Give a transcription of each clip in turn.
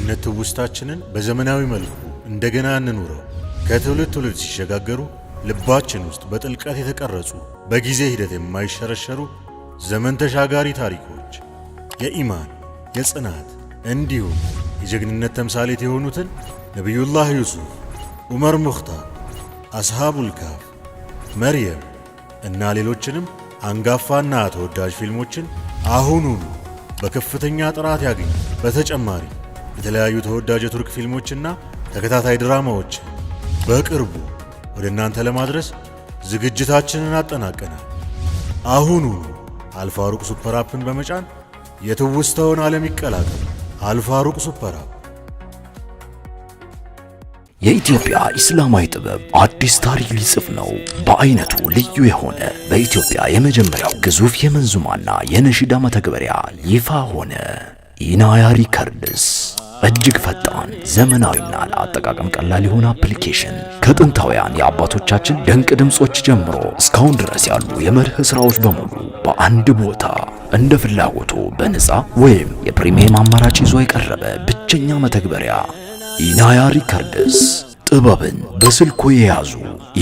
የልጅነት ትውስታችንን በዘመናዊ መልኩ እንደገና እንኑረው። ከትውልድ ትውልድ ሲሸጋገሩ ልባችን ውስጥ በጥልቀት የተቀረጹ፣ በጊዜ ሂደት የማይሸረሸሩ ዘመን ተሻጋሪ ታሪኮች፣ የኢማን፣ የጽናት እንዲሁም የጀግንነት ተምሳሌት የሆኑትን ነቢዩላህ ዩሱፍ፣ ዑመር ሙኽታር፣ አስሃቡል ካፍ፣ መርየም እና ሌሎችንም አንጋፋና ተወዳጅ ፊልሞችን አሁኑኑ በከፍተኛ ጥራት ያግኙ። በተጨማሪ የተለያዩ ተወዳጅ የቱርክ ፊልሞችና ተከታታይ ድራማዎችን በቅርቡ ወደ እናንተ ለማድረስ ዝግጅታችንን አጠናቀናል። አሁኑኑ አልፋሩቅ Super App ን በመጫን የትውስታውን ዓለም ይቀላቀሉ። አልፋሩቅ Super App። የኢትዮጵያ ኢስላማዊ ጥበብ አዲስ ታሪክ ሊጽፍ ነው። በአይነቱ ልዩ የሆነ በኢትዮጵያ የመጀመሪያው ግዙፍ የመንዙማና የነሺዳ መተግበሪያ ይፋ ሆነ። ኢናያ Records እጅግ ፈጣን፣ ዘመናዊና ለአጠቃቀም ቀላል የሆነ application ከጥንታውያን የአባቶቻችን ድንቅ ድምጾች ጀምሮ እስካሁን ድረስ ያሉ የመድህ ስራዎች በሙሉ በአንድ ቦታ እንደ ፍላጎቱ በነፃ ወይም የ premium አማራጭ ይዞ የቀረበ ብቸኛ መተግበሪያ ኢናያ Records። ጥበብን በስልኮ የያዙ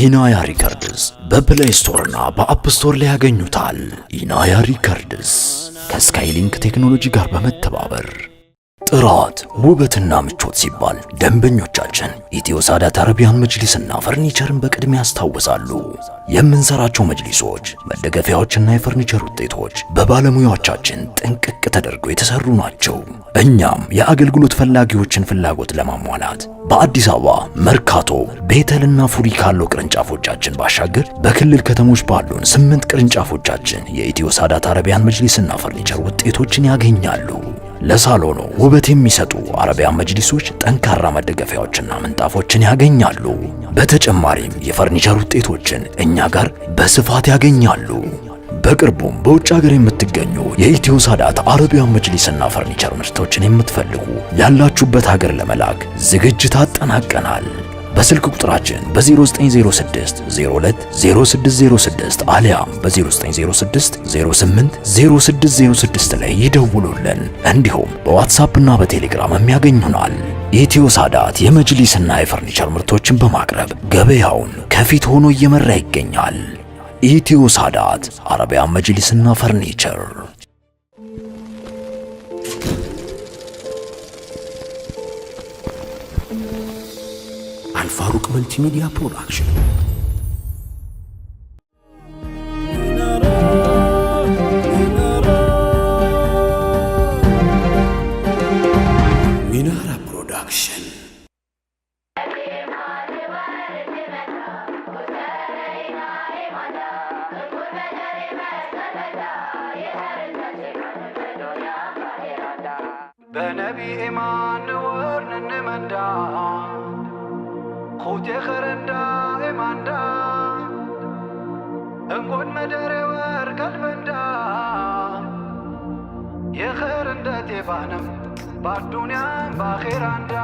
ኢናያ Records በ Play Store እና በ App Store ላይ ያገኙታል። ኢናያ Records ከስካይሊንክ ቴክኖሎጂ ጋር በመተባበር። ጥራት፣ ውበትና ምቾት ሲባል ደንበኞቻችን ኢትዮ ሳዳት አረቢያን መጅሊስና ፈርኒቸርን በቅድሚያ ያስታውሳሉ። የምንሰራቸው መጅሊሶች፣ መደገፊያዎችና የፈርኒቸር ውጤቶች በባለሙያዎቻችን ጥንቅቅ ተደርገው የተሰሩ ናቸው። እኛም የአገልግሎት ፈላጊዎችን ፍላጎት ለማሟላት በአዲስ አበባ መርካቶ፣ ቤተልና ፉሪ ካለው ቅርንጫፎቻችን ባሻገር በክልል ከተሞች ባሉን ስምንት ቅርንጫፎቻችን የኢትዮ ሳዳት አረቢያን መጅሊስና ፈርኒቸር ውጤቶችን ያገኛሉ። ለሳሎኑ ውበት የሚሰጡ አረቢያን መጅሊሶች፣ ጠንካራ መደገፊያዎችና ምንጣፎችን ያገኛሉ። በተጨማሪም የፈርኒቸር ውጤቶችን እኛ ጋር በስፋት ያገኛሉ። በቅርቡም በውጭ ሀገር የምትገኙ የኢትዮ ሳዳት አረቢያን መጅሊስና ፈርኒቸር ምርቶችን የምትፈልጉ ያላችሁበት ሀገር ለመላክ ዝግጅት አጠናቀናል። በስልክ ቁጥራችን በ0906 02 0606 አሊያም በ0906 08 0606 ላይ ይደውሉልን። እንዲሁም በዋትሳፕ እና በቴሌግራም ያገኙናል። ኢትዮ ሳዳት የመጅሊስና የፈርኒቸር ምርቶችን በማቅረብ ገበያውን ከፊት ሆኖ እየመራ ይገኛል። ኢትዮ ሳዳት አረቢያን መጅሊስና ፈርኒቸር። አልፋሩቅ Multimedia Production። ሚናራ Production። በነቢ ኢማን ንወር ንንመንዳ ኩቴ ኸረንዳ ኤማንዳ እንጎን መደሬ ወር ቀልበንዳ የኸር እንደ ቴባንም ባዱንያም ባኼራንዳ።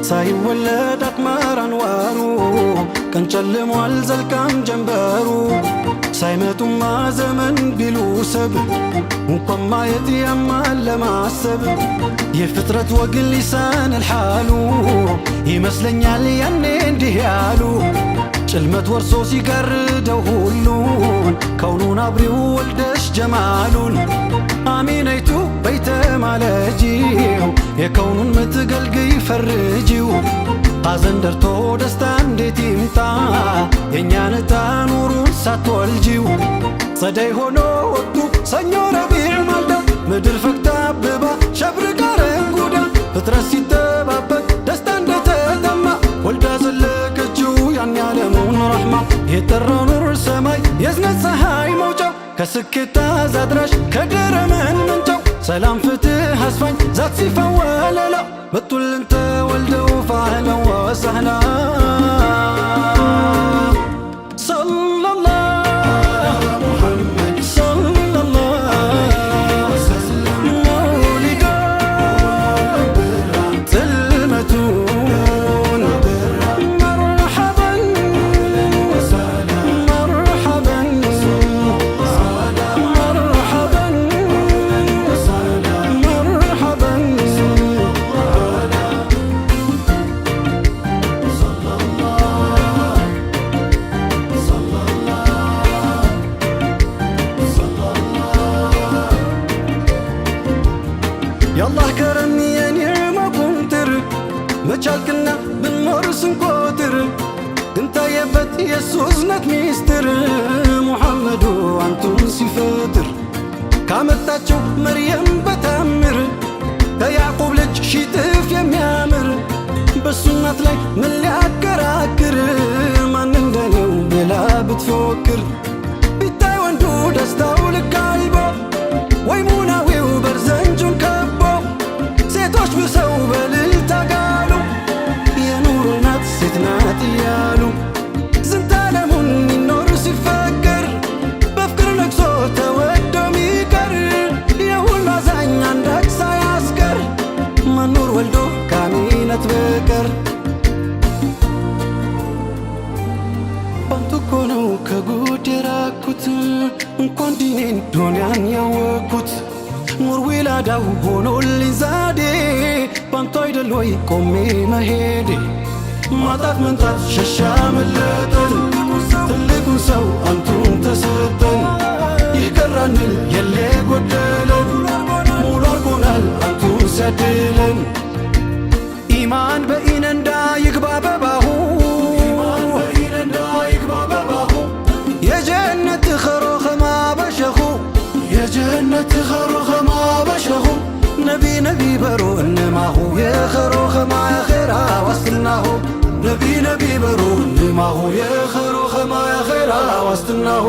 ሳይወለድ አቅመር አንዋሩ ቀን ጨልሟል ዘልቃም ጀንበሩ ሳይመጡማ ዘመን ቢሉ ሰብ እንኳን ማየት ያማል ለማሰብ የፍጥረት ወግ ሊሳን ልሓሉ ይመስለኛል ያኔ እንዲህ ያሉ ጭልመት ወርሶ ሲጋርደው ሁሉን ከውኑን አብሪው ወልደሽ ጀማሉን አሚነይቱ በይተ ማለጂው የከውኑን ምትገልግይ ፈርጂው ሐዘን ደርቶ ደስታ እንዴት ይምጣ የእኛን ዕጣ ኑሩን ሳትወልጂው ጸደይ ሆኖ ወጡ ሰኞ ረቢዕ ማልዳ ምድር ፈክታ አብባ ሸብርቃ ረንጉዳ ፍጥረት ሲጠባበቅ ደስታ እንደተጠማ ወልዳ ዘለቀችው ያን ያለሙን ረሕማ የጠራ ኑር ሰማይ የዝነት ፀሐይ መውጫው ከስኬት አዛድራሽ ከደረመን ምንጫው ሰላም ፍትህ አስፋኝ ዛት ሲፋ ወለላ መጡልን ተወልደው فأهلا وسهلا صلى الله محمد صلى الله مولد ثلمتون مرحبا. የሱ እዝነት ሚስጥር ሙሐመዱ አንቱን ሲፈጥር ካመጣቸው መርየም በታምር ከያዕቁብ ልጅ ሺጥፍ የሚያምር በሱ እናት ላይ ምን ሊያከራክር ማን እንደኔው ብላ ብትፎክር ቢታይ ወንዱ ደስታው ልክ አልቦ ወይ ሙናዊው በርዘንጁን ከቦ ሴቶች ብሰው በልልታ ጋሉ የኑር ናት ሴት ናት እያሉ ዝንታለሙን ይኖር ሲፈቅር በፍቅር ነግሶ ተወዶ ሚቀር የሁሉ አዛኝ አንዳች ሳያስቀር መኖር ወልዶ ካሚነት በቀር። ባንቱ እኮ ነው ከጉድ የራኩት እንኳን ዲኔን ዱንያን ያወቅኩት ኑር ዊላዳው ሆኖልኝ ዛዴ ባንቱ አይደል ወይ ቆሜ መሄዴ ማጣት መንጣት ሸሻ መለጠን ትልቁን ሰው አንቱን ተሰጠን ይህ ቀራንል የለ ጎደለን ሙሉ አርጎናል አንቱን ሲያድለን። ኢማን በኢነንዳ ይግባ በባሁ የጀነት ኸሮ ኸማ በሸኹ የጀነት ኸሮ ኸማ በሸኹ ነቢ ነቢ በሮ እንማሁ የኸሮ ኸማ የኼራ ዋስትናሁ ነቢ ነቢ በሮ እንማሁ የኸሮ ኸማ የኼራ ዋስትናሁ።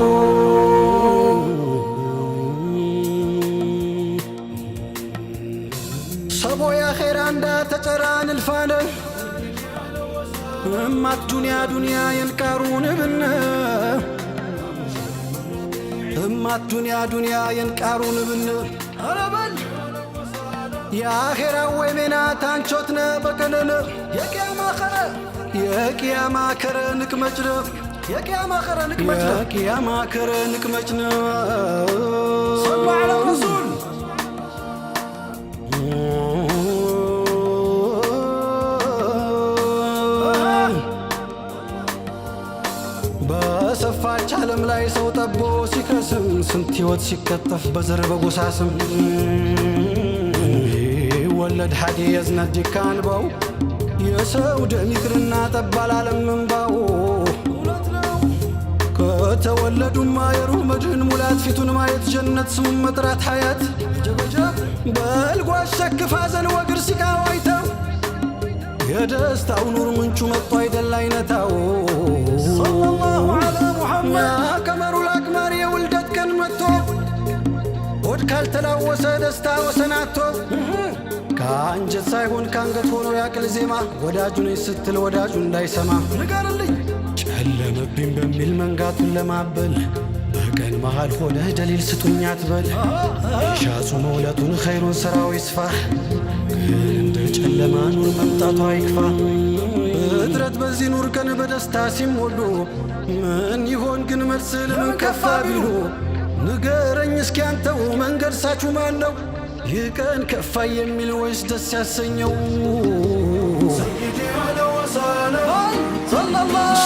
ሰቦ የኼራ እንዳ ተጨራን እልፋነ እማት ዱንያ ዱንያ የንቃሩን ብነ እማት ዱንያ ዱንያ የንቃሩን ብን አረበል የአኼራ ወይ ሜና ታንቾትነ በቀነነ የቅያማ ኸረ የቅያማ ከረ ንቅመጭነ የቅያማ ኸረ ንቅመጭነ የቅያማ ከረ ንቅመጭነ። ሰሉ ዐላ ረሱል። በሰፋች ዓለም ላይ ሰው ጠቦ ሲከስም ስንት ሕይወት ሲቀጠፍ በዘር በጎሳ ስም ወለድ ሐዲ የዝነት ዲካንበው የሰው ደም ይቅርና ጠባል ዓለም እንባው ከተወለዱማ የሩህ መድህን ሙላት ፊቱን ማየት ጀነት ስሙን መጥራት ሐያት በልጓዝ ሸክፍ ሐዘን ወግር ሲቃው አይተው የደስታው ኑር ምንጩ መጥቶ አይደል አይነታው ሰለላሁ ዐላ ሙሐመድ ቀመሩል አቅማር የውልደት ቀን መጥቶ ሆድ ካልተላወሰ ደስታ ወሰናቶ ከአንጀት ሳይሆን ከአንገት ሆኖ ያቅል ዜማ ወዳጁ ነኝ ስትል ወዳጁ እንዳይሰማ ንገርልኝ ጨለመብኝ በሚል መንጋቱን ለማበል በቀን መሃል ሆነህ ደሊል ስጡኝ አትበል። የሻጹ መውለቱን ኸይሩን ሥራው ይስፋ ግን እንደ ጨለማ ኑር መምጣቱ አይክፋ። እጥረት በዚህ ኑር ቀን በደስታ ሲሞሉ ምን ይሆን ግን መልስ ለምን ከፋ ቢሉ ንገረኝ እስኪ አንተው መንገድ ሳቹ ማን ነው? ይህ ቀን ከፋ የሚል ወይስ ደስ ያሰኘው?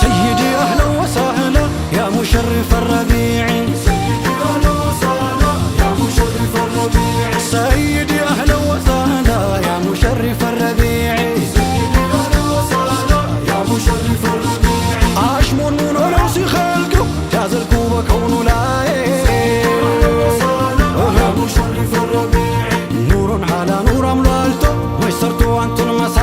سيدي أهلا وسهلا يا مشرف الربيع سيدي أهلا وسهلا يا مشرف الربيع عاش من ولو خلقه جاز الكوبة كونه لا نور على نور أملالته ميسرته أنتم مساء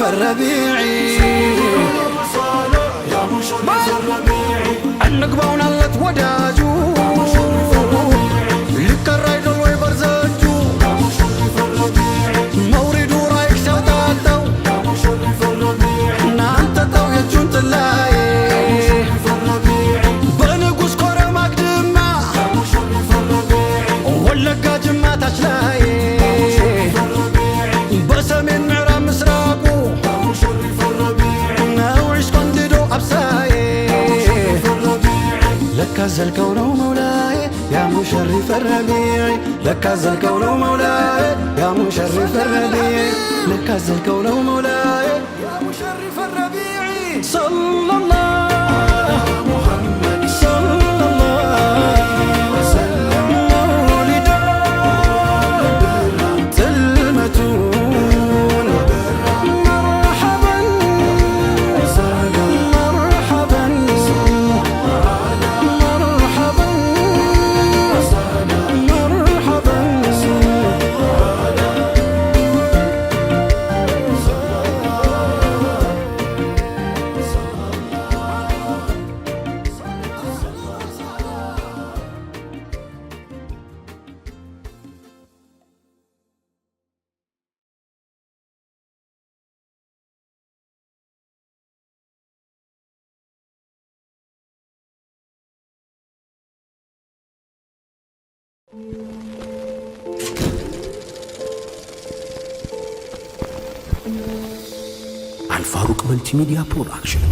الربيع እንግባውናለት ወዳጁ ሊቀራ አይደል ወይ በርዘጁ መውሪዱ ራይክ ሲያውጣጣው እናንተ ጠው የእጁን ጥላዬ በንጉሥ ኮረም አግድማ ወለጋ ጅማ ታች ላይ በሰሜን ምዕራብ ምስራቁ ነው ዒሽ ቆንድዶ አብሳዬ ለካ ዘልቀው ነው መውላዬ يا مشرف الربيع ለካ ዘልቀው ነው መውላዬ يا مشرف الربيع ለካ ዘልቀው ነው መውላዬ يا مشرف الربيع صلى الله محمد صلى الله وسلم مولد تلمتون مرحبا مرحبا مرحبا مرحبا. አልፋሩቅ Multimedia Production.